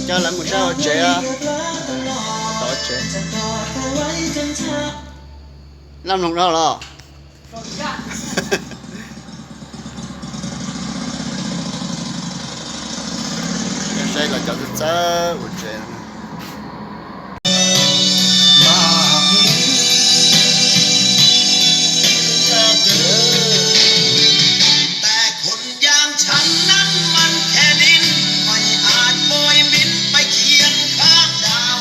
Coj lawv mus saib hauv tsev. Tom tsev. Laj mloog dhau los? Saib los cov txawj txawj ua tsev.แต่คนอย่างฉันนั้นมันแค่ดิน ไม่อาจโบยบินไปเคียงข้างดาว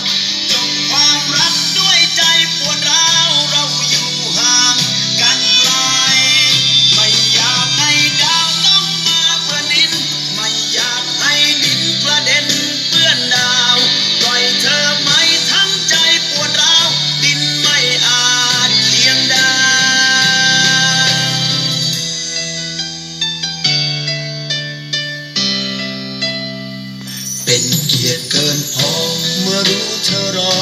จบความรักด้วยใจปวดร้าว เราอยู่ห่างกันไกล ไม่อยากให้ดาวต้องมาเปื้อนดิน ไม่อยากให้ดินกระเด็นเปื้อนดาว ปล่อยเธอไหมทั้งใจปวดร้าว ดินไม่อาจเคียงดาว เป็นเกียรติเกินพอเมื่อรู้เธอรอ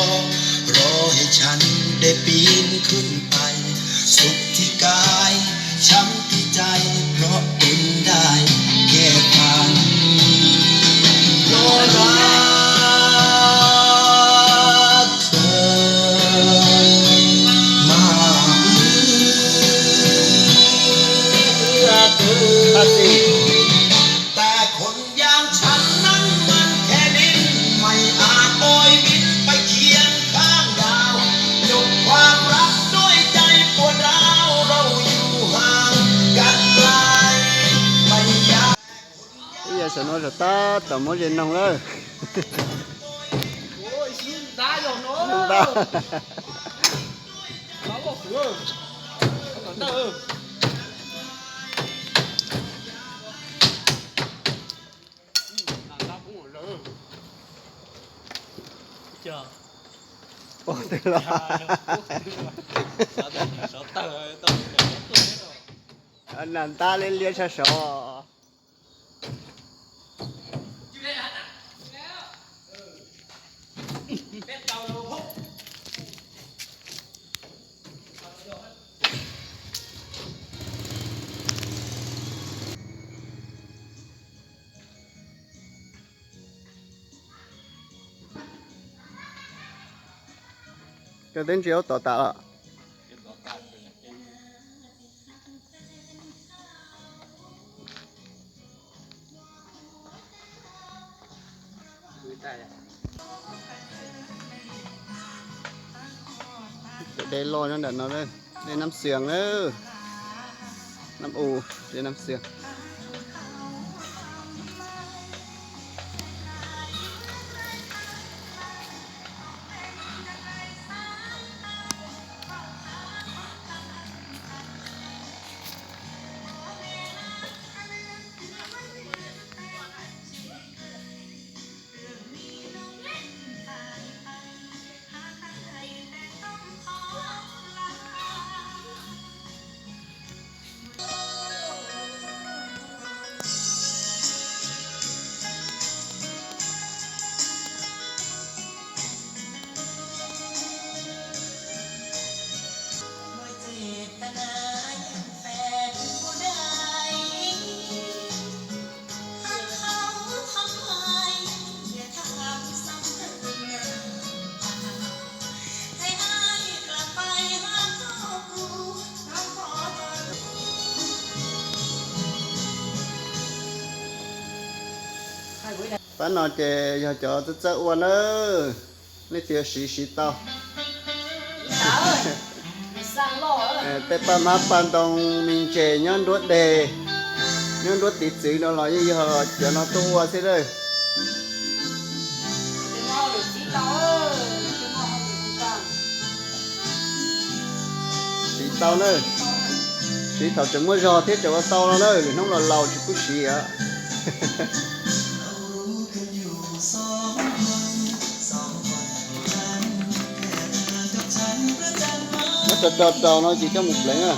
รอให้ฉันได้ปีนขึ้นไป สุขที่กาย ช้ำที่ใจ เพราะเป็นได้แค่ฝัน เพราะรักเธอมากเหลือเกิน แต่คนอย่างฉันนั้นมันแค่ดิน ไม่อาจโบยบินไปเคียงข้างดาว จบความรักด้วยใจปวดร้าว เราอยู่ห่างกันไกล ไม่อยาก Ib yam saum no saum tab tom muab ze noog lawm. Ntab. Pom twg los? Nas ntab liab liab sab saud. Koj twb ntsia ub tom tas los? Cov dej loj nyob nram no, dej Nab Xias na, Nab U, dej Nab Xias. Pab no ces yog cov txawj txawj ua nawb, leej twg siv siv tau. Tej paj hmab paj ntoo me ntses nyob nruab deg, nyob nruab tiv txwv no los yeej yog cov no tuaj ua xwb lawm. Siv tau na, siv thaum tseem muaj zog thiab tseem ua tau no na, lwm hnub los laus tsis pub siv lawm. Muab rau rau rau no ces coj mus pleev na.